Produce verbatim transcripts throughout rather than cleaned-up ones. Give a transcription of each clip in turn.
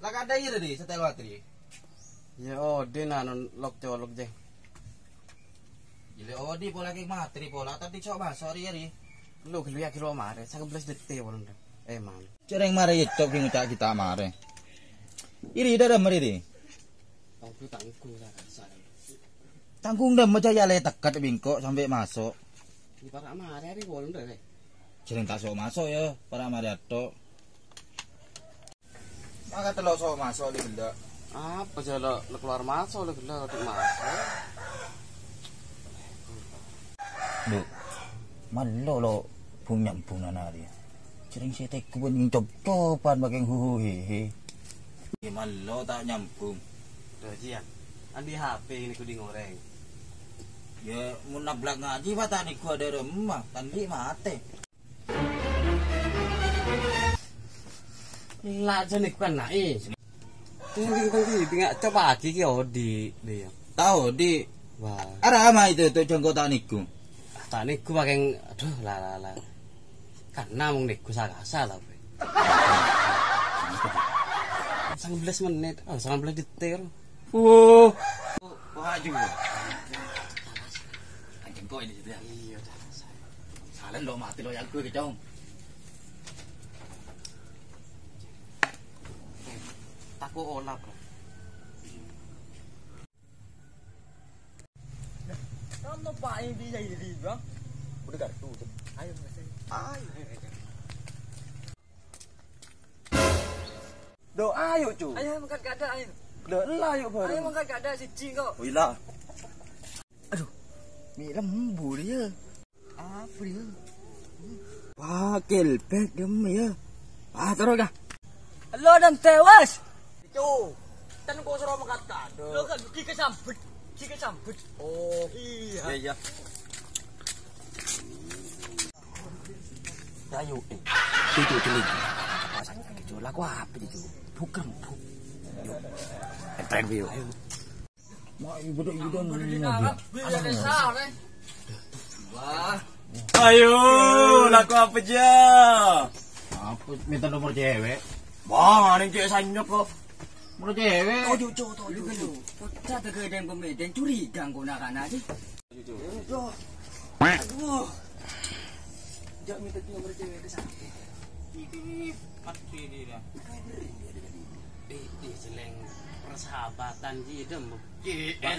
La kadhâ' iyâ, Ri, setel watri. Ya, Odi, na, non lok-colok, Jeng. Jâ' la Odi pola kèng matri pola, tadâ' so' maso' ri, Ri. Lo, ghâllu ya, ghâllu marè, sangabelas detik, polana. Emang. Jârèng marè, ya, cok, ngoca' kita marè. Iri, dârâ marè, Ri. Tanggu, tanggu, sa-, sa-, Tanggung dâ' ma' jâ' ya lè tekka' bingko' sampè' maso'. Ini para' marè, Ri, polana, Ri. Jârèng ta' so' maso', ya, para' marè atto'. Maka tello' so' maso' lè ghellâ'. Apa jâ' lo, lo keluar maso' lè ghellâ', lo maso'. Dhu, malolo bung-nyambung nana rèya. Jârèng sè tèghu bân cop-copan makèng hu-hu he-he. Yâ malolo ta' nyambung. Dhu, Jian. Andi' H P ini kudi ngorèng. Yâ, mon nablak ngajhi, Pak, ta' nèghu adâ' remma, kan li' matè. La jâ' nèghu kan naè. Tinggi, tinggi, tinggi, coba lagi ki Odi, dia. Tao, Di. Wah. Ara ama itu, itu jengko ta' nèghu. Ta' nèghu pakèng, aduh, la, la, la. Kan namong nèghu sakasa, tapi. Sangabelas menit, oh, sangabelas detik. Wuh. Wah, juga. Anjing kok ini situ ya? Iya, dah. Salah lo mati lo yang gue kecong. Tako olah, Bro. Kamu Pak ini bisa jadi, Bang? Udah kartu. Ayo, makasih. Ayo. Do, ayo, Cu. Ayo, mangkat kada, ayo. Do, ella, ayo, bareng. Ayo, mangkat kada, siji kok. Wila. Aduh, mi lembur ya. Apa ya? Wakil bek dem ya. Ah, terus kah? Lo dan tewas. Cu, ten kok suruh mangkat kada. Lo kan gigi kesambet, gigi kesambet. Oh. Iya. Iya, iya. Ayo, eh. Itu, itu, itu. Pasang lagi, Cu. Laku apa itu, Cu? Bukan, bu. Yuk. Enteng, Biu. Ayo. Wah, ibu dong, ibu dong. Wah. Ayo, laku apa aja? Apa, minta nomor cewek? Wah, ada cewek sanyok kok. Nomor cewek. Tuh, Cu, tuh, Cu. Bocah tegedeng pemeden curiga engko' nak-anak sih. Aduh. Jak minta nomor cewek ke sana. Ini mati dia. Di, di seleng persahabatan di dem. Di, eh,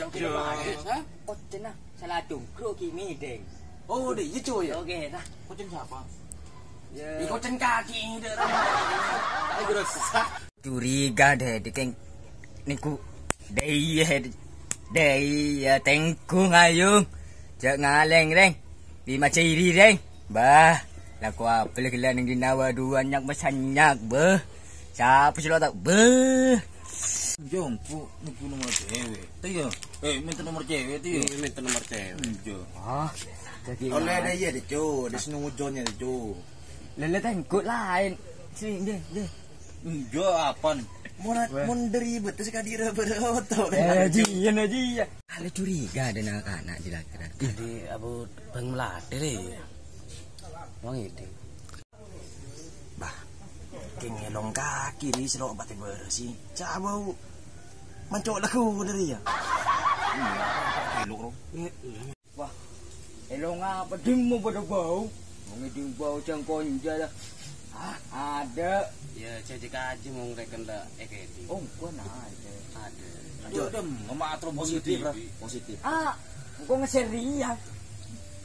ha? Kocen ah, salah dongkro ki mideng. Oh, deh, iya, cuy, ya? Oke, dah. Kocen siapa? Ya. Di kocen kaki ini, deh. Ayo, terus. Curiga deh, dikeng niku. Dei, dei, tengkung ayo. Jek ngaleng, Reng. Di macairi, Reng. Bah, laku apa lagi lah ning dinawa dua nyak masanyak, beh. Siapa sih lo tak, beh? Jongku, niku nomor cewek. Tuh ya. Eh, minta nomor cewek tuh ya. Iya, minta nomor cewek. Iya. Ah, jadi oleh ada iya deh, Cu. Di sini ujonnya deh, Cu. Lele tengkuk lain. Sini, deh, deh. Enggak, apan? Mon, mon dari betes ka dira beroto. Eh, jiyan aja iya. Ada curiga ada anak-anak di lakiran. Jadi, Abu, Bang Melati, deh. Wong itu. Bah, keng elong kaki, di selok pati bersih. Coba, Bu. Mancok lagu dari ya. Iya, elok, Ro. Wah, elong apa? Demo pada bau. Wong itu bau jangkonja dah. Ah, ada. Ya, jadi kaji mong reken dah, eh, kayak di. Oh, gua nah, ada. Ada. Aduh, dem, ngemaat terus positif, positif. Lah. Positif. Ah, gua ngeser dia.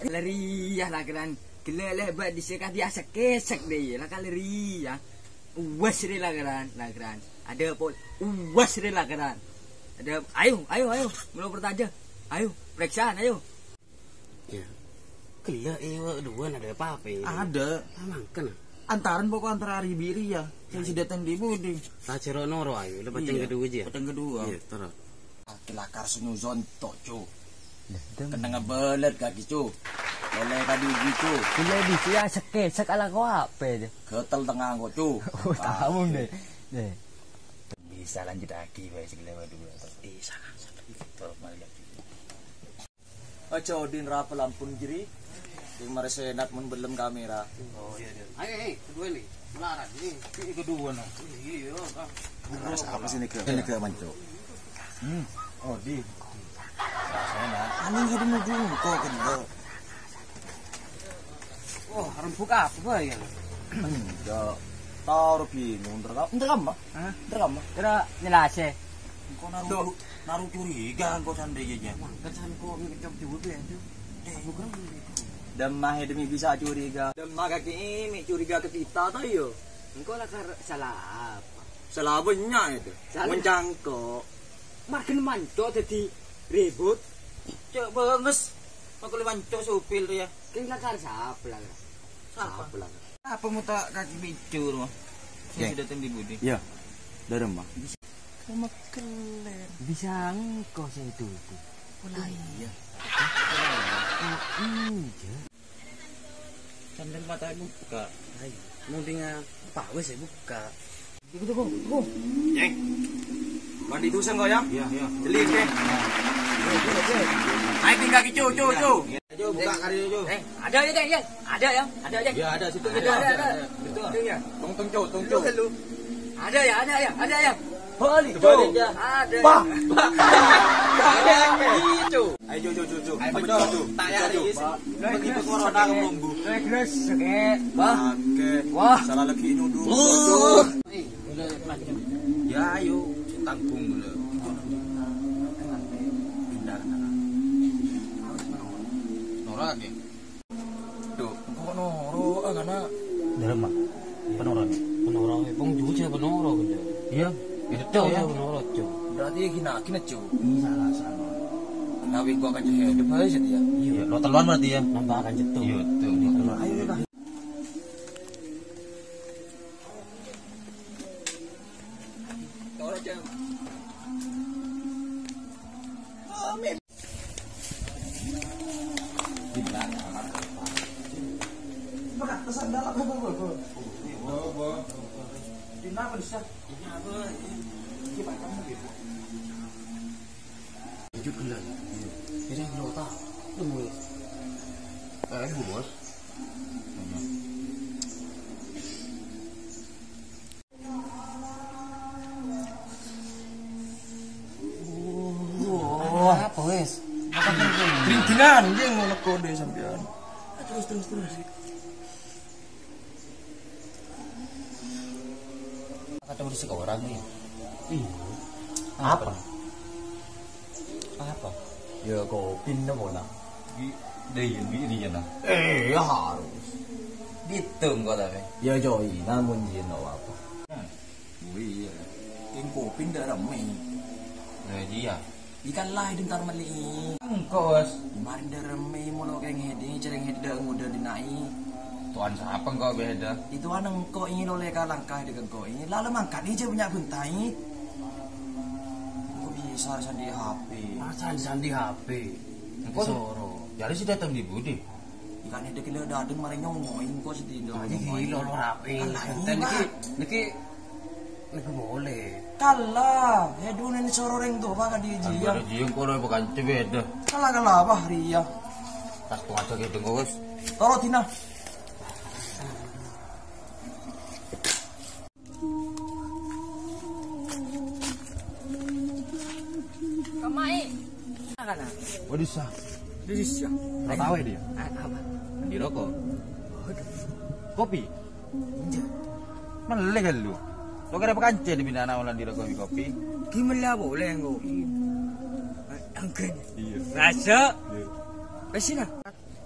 Lari ya, lakiran. Gila lebat di seka dia sekesek deh, lah kali ria. Uwas ri lakiran, lakiran. Ada pol, uwas ri lakiran. Ada, ayo, ayo, ayo, mula pertaja. Ayo, periksaan, ayo. Ya. Gila, eh, wa-, dua ada apa-apa ini? Ada. Ah, mangken. Antaran pokok antara Ari Biri ya. Yang si datang di Budi. Raja Ronoro, ayo, lu pacang kedua aja. Pacang kedua. Iya, terus. Lakar seno zonto, Cu. Lah, dem. Kena ngebelet kaki, Cu. Oleh tadi, Cu. Gila di sia seke, sekala ko apa itu? Gatel tengah kok, Cu. Oh, tahu deh. Deh. Bisa lanjut lagi, bae, sekali dua. Bisa. Terus mari lagi. Aja Odin rapa lampun jeri. Sing mare senat mon bellem kamera. Oh, iya, iya. Ayo, eh, kedua nih. Melarat nih. Ini kedua, no. Iya, Kang. Apa sih ini, Kang? Ini, Kang, manco. Hmm. Oh, di. Senat. Ini jadi nunggu kok, gitu. Oh, arep buka apa ya? Enggak. Tao bingung, ntar apa? Ntar apa? Hah? Ntar apa? Kira nyelase. Engko' naru, naru curiga engko' sandhe ya. Wah, kesan kok ngecok juga ya, Cuk. Eh, bukan. Demma e demi bisa curiga. Demma kaki ini curiga ke kita ta, yo? Engko' lakar salah apa? Salah banyak itu. Salah. Mencangkok. Margen manco dadi ribut. Cok banges. Makule manco supil to ya. Ki lakar sapa lakar? Sapa? Sapa lakar? Apa mau tak kaki picur, mah? Saya sudah tembus budi. Ya. Darem, Bang. Kemekelen. Bisa engko' saya tutup. Lah iya. Oh, iya. Sambil mata buka. Ayo. Mau tinggal apa wes ya buka. Tunggu, tunggu, tunggu. Ceng. Mandi dulu sengko ya? Iya, iya. Beli, Ceng. Ayo tinggal ke cu, cu, cu. Ayo buka kali cu. Eh, ada ya, Ceng, ya? Ada ya? Ada ya? Ya, ada situ. Ada, ada, ada. Betul. Itu ya. Tong, tong, cu, tong, cu. Ada ya, ada ya, ada ya. Balik, Cok. Ada. Pak. Itu. Ayo, Cok, Cok, Cok. Ayo, Cok, Cok. Tak ya, Cok. Bagi corona ke Melombu. Terus, oke. Wah. Oke. Wah. Salah lagi nuduh. Ya, ayo, tanggung dulu. Pindah ke sana. Nora, oke. Duh, engko' noro', ah, kana. Dalam, Mak. Penoron. Penoron, wong juju penoro, gitu. Iya. Itu ya, penoro, Cok. Berarti gina, gina, Cok. Ini salah, salah. Nawi gua kan jahil, udah baik sih dia. Iya, lo teluan berarti ya. Nambah kan cetu. Iya, betul. Ayo, kita. Toro, Cok. Amin. Wah, apa wes? Rintingan, dia ngono kode sampean. Terus, terus, terus. Kata udah sekolah nih. Iya. Apa? Apa? Ya, kopi napa, Nak? Bi, deh, bi, ini ya, Nak. Eh, ya harus. Ditung kok, tapi. Ya, Joy, namun jin apa? Wih, iya. King kopi ndak rame. Nah, iya. Ikan lah, itu ntar meli. Engko', Bos. Kemarin ndak rame, mulu kayak ngedi, cereng ngedi, ndak nguda dinai. Tuan siapa engko' beda? Itu an engko' ini lo leka langkah di engko' ini. Lalu mangkat ini aja punya bentai. Kok bisa sandi H P? Masa sandi H P? Engko' soro. Jadi si datang di budi. Ikan itu kilo dadeng mari nyongo, engko' sedino. Aji gila lo rapi. Alah, enten iya, niki, niki, niki boleh. Kalah, ya dulu ini soro reng tuh, Pak, di Jia. Anggur Jia, engko' lo bukan cewek dah. Kalah, kalah, apa, Ria? Tas tuh aja gitu, Bos. Toro, Dina. Kemai. Mana? Waduh, sah. Waduh, sah. Lo tahu ya dia? Ah, apa? Di rokok. Waduh. Kopi? Enggak. Melek kan lu? Lo kira pekancil di bina anak ulan di rokok kopi? Gimana boleh kopi? Anggrek. Iya. Rasa. Iya. Pasti lah.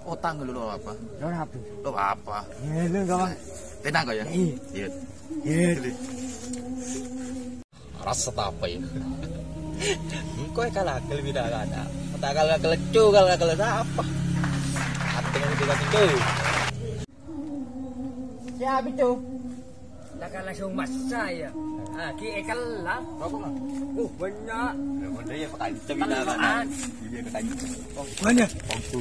Utang dulu lo apa? Lo apa? Lo apa? Ya, lo kawan. Tenang kok ya? Iya. Iya. Iya. Rasa apa ya? Engko' kalah ke lebih dah ada. Tak kalah ke lecu, kalah ke apa? Hati yang lebih kacau. Siapa itu? Lah kan langsung masa ya. Ah, ki ekal lah. Berapa, Mas? Uh, banyak. Ya, udah ya, pekancil kita kan. Iya, pekancil. Oh, banyak. Waktu.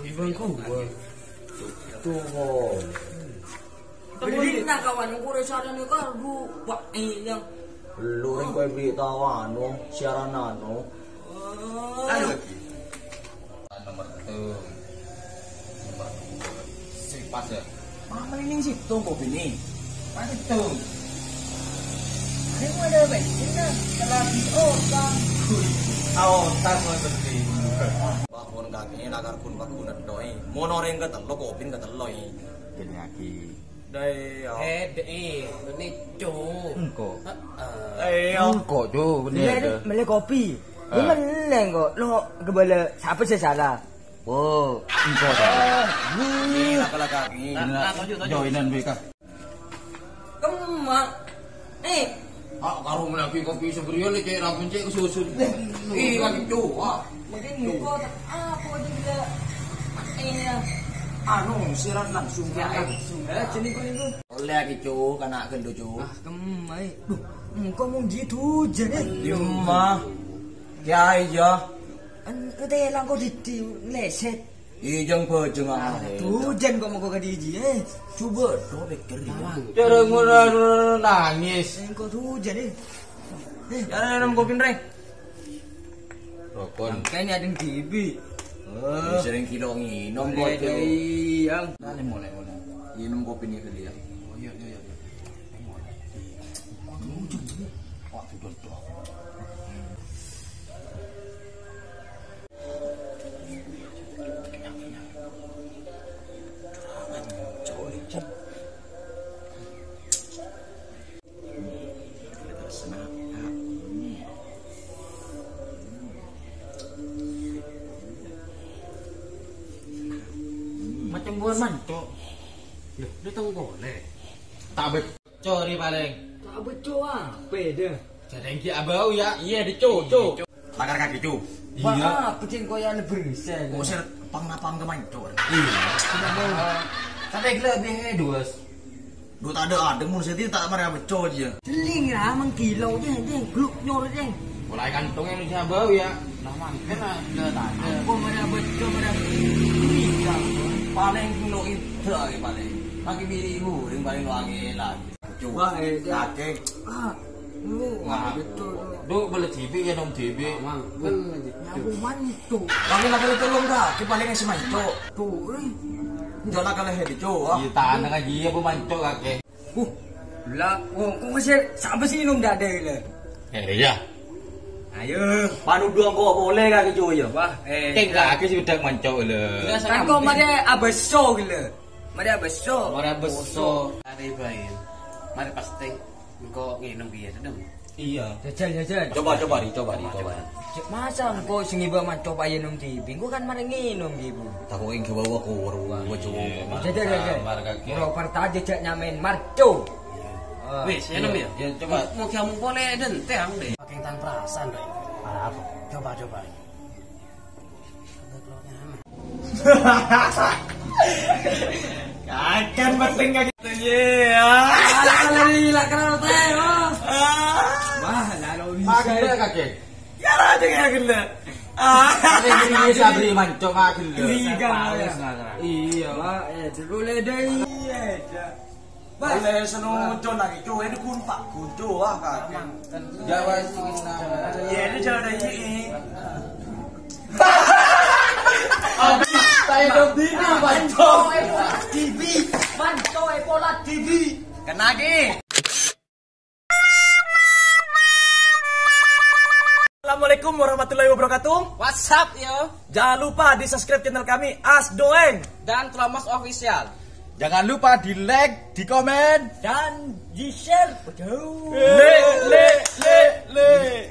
Ibang kau gua. Tuh, Bang. Beli nak kawan, aku udah sadar nih, kan, bu, Pak, eh, yang lu yang kau beri tahu, anu, siaran, anu. Ayo lagi. Tuh. Nomor dua. Sifat ya. Mama ini situ kok ini. Mana itu? Ini mau ada apa? Ini kan lagi otak. Otak mau seperti. Bangun kaki, lakar kun bangun netoi. Mono ring ketello, kopin ketello, eh. Gini lagi. Dai, ya. Eh, dek, eh, ini, Cuk. Engko'. Heeh. Eh, ya. Engko', Cuk, bener. Iya, ada. Mele kopi. Ini meleng kok. Lo kebala siapa sih salah? Oh, engko', Cuk. Ini apa lagi? Nah, nah, lanjut, lanjut. Joinan B K. Kemak. Eh. Ah, karo lagi kopi seberian nih, cek rampun, cek kesusun. Ih, lagi coba. Mungkin engko' apa aja bisa. Iya. Anu, sirat langsung. Ya, langsung. Eh, jadi kok itu. Oleh lagi, Cuk, anak gendut, Cuk. Ah, kemai. Duh, engko' mung gitu aja nih. Iya, mah. Ya, iya. Ente langko didi leset. Ijeng bajeng ae. Tujan kok mongko ka diji, eh. Coba do pikir ya. Cara ngono nangis. Engko' tujan, eh. Eh, ya, nem kopi, Reng. Rokon. Kayaknya ada yang dibi. Eh. Sering kilo nginom kok, Cuk. Iya. Nah, ini mulai, mulai. Minum kopi ini kali ya. Oh, iya, iya, iya. Wah, tuh, tuh, tuh. Macam buah mancok. Loh, lu tau boleh? Tak bet- Cori paling. Tak beco apa dah? Jadi ki abau ya? Iya, dico, co. Pakar kaki, cu. Iya. Wah, apa sih kok ya lebih bisa? Kok ser pang napang ke mancor? Iya. Tapi gila lebih dua. Dua tak ada, ada mun saya tak marah beco aja. Celing ya, mengkilo deh, deh, gluk nyor deh. Mulai kantongnya Indonesia bau ya. Nah, mangkena ada tak ada. Aku marah beco, marah. Iya, paling kilo itu ya paling. Pakai biri ibu, yang paling wangi lagi. Coba, eh, kakek. Ah, lu, wah, betul. Duk, boleh tibi ya, nom tibi. Mang, kan lagi. Nyabu mantu. Kami lagi tolong dah, kita paling si manco. Tuh, eh. Jangan kalah ya, dico, ah. Iya, tahan lagi, iya, bu manco, kakek. Uh, lah, oh, kok masih sampai sini nom dada, gila? Eh, iya. Ayo. Panu dua kok boleh, kakek, cu, ya? Wah, eh. Keng kakek sih udah manco, le. Kan kok mari abeso, gila. Mari abeso. Mari abeso. Mari, Bay. Mari pasti. Engko' nginum biya, Dem. Iya. Jajal, jajal. Coba, coba, Ri, coba, Ri, coba. Cek masa engko' sing iba manco payen nom tibi, engko' kan mari nginum, Ibu. Tako engko' bawa ko waru, bawa cowok. Jajal, jajal. Sabar, kakek. Ora pertanyaan jak nyamain marco. Iya. Ah. Wis, ya, nom, ya? Iya, coba. Mau kamu boleh dan teh, deh. Pakai tanpa perasaan, Bay. Apa? Coba, coba. Kakan penting kan. Iya. Lari lah kenal teh, Bos. Ah. Wah, lalu bisa. Makin kakek. Ya, ada yang kena. Ah. Ada yang ini sabri manco makin. Iya, iya. Iya. Wah, eh, dulu le deh. Iya, iya. Boleh senoco nang ijo, ini kun Pak Gunjo, wah, kakek. Jawa sing nama. Iya, ini jalan dari ini. Abi, saya dong dini, Pak. Manco, eh, pola D B. Manco, eh, pola D B. Kena lagi. Assalamualaikum warahmatullahi wabarakatuh. What's up, yo? Jangan lupa di subscribe channel kami, As Doeng. Dan Tromos Official. Jangan lupa di like, di komen, dan di share. Waduh. Le, le, le, le.